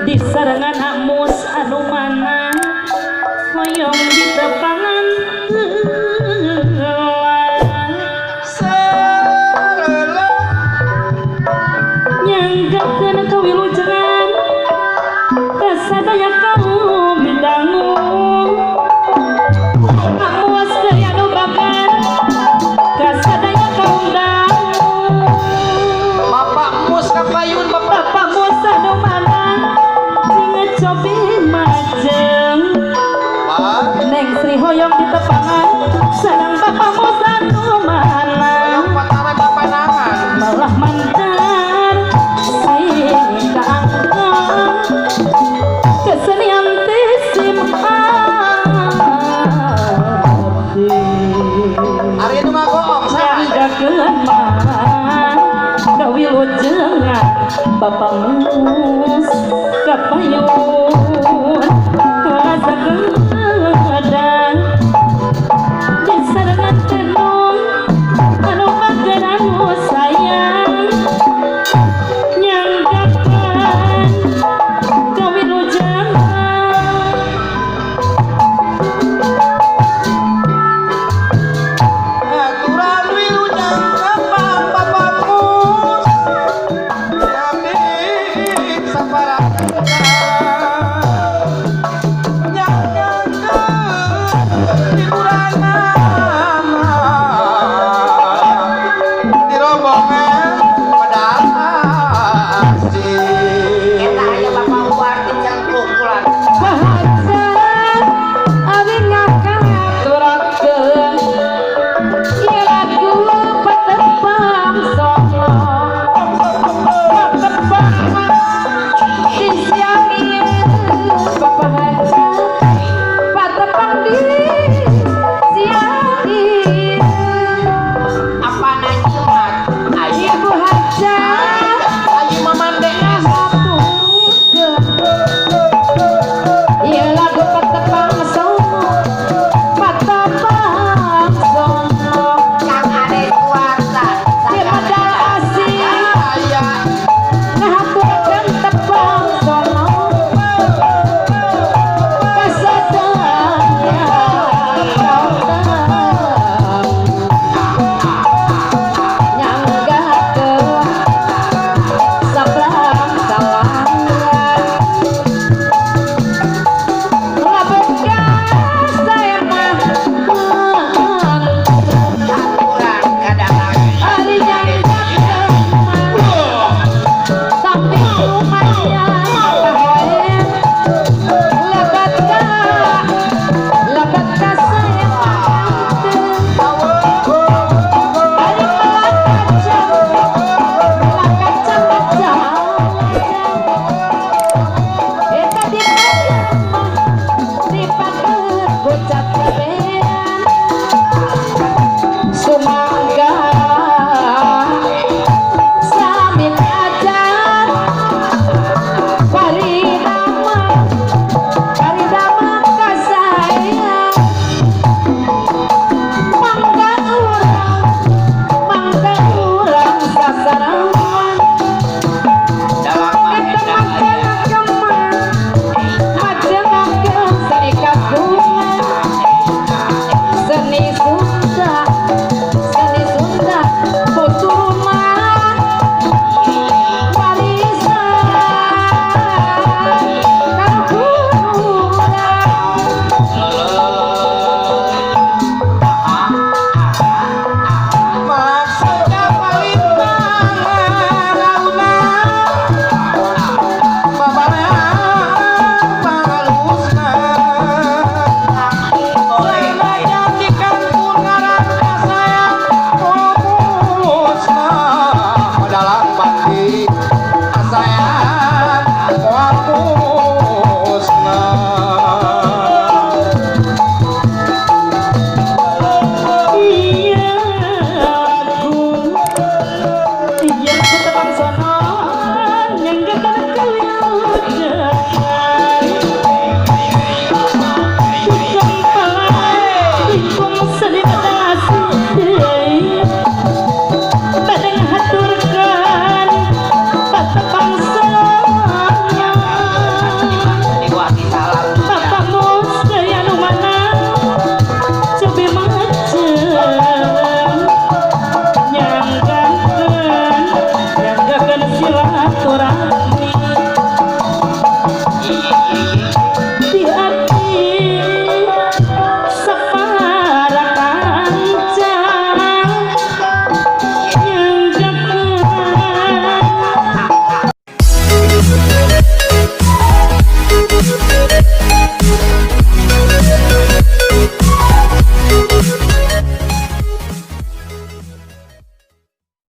Disarengan Mus anu mana hoyong ditepangan heula. Serele. Nyanggakeun kawilujengan kasadaya kaum dangu. Mus deui anu bakat kasadaya kaum dangu. Bapak Mus kapayun Bapak. Bapak Mus anu mana cing cobi majeng. Pak. Neng Sri hoyong ditepangan sareng Bapak Mus anu mana. Hoyong patare papanangan. Malah mancar sing kaangkat kesenian ti sim abdi. Ari nu ngagoong saha? Nyanggakeun mah kawilujengan Bapak Mus kapayun.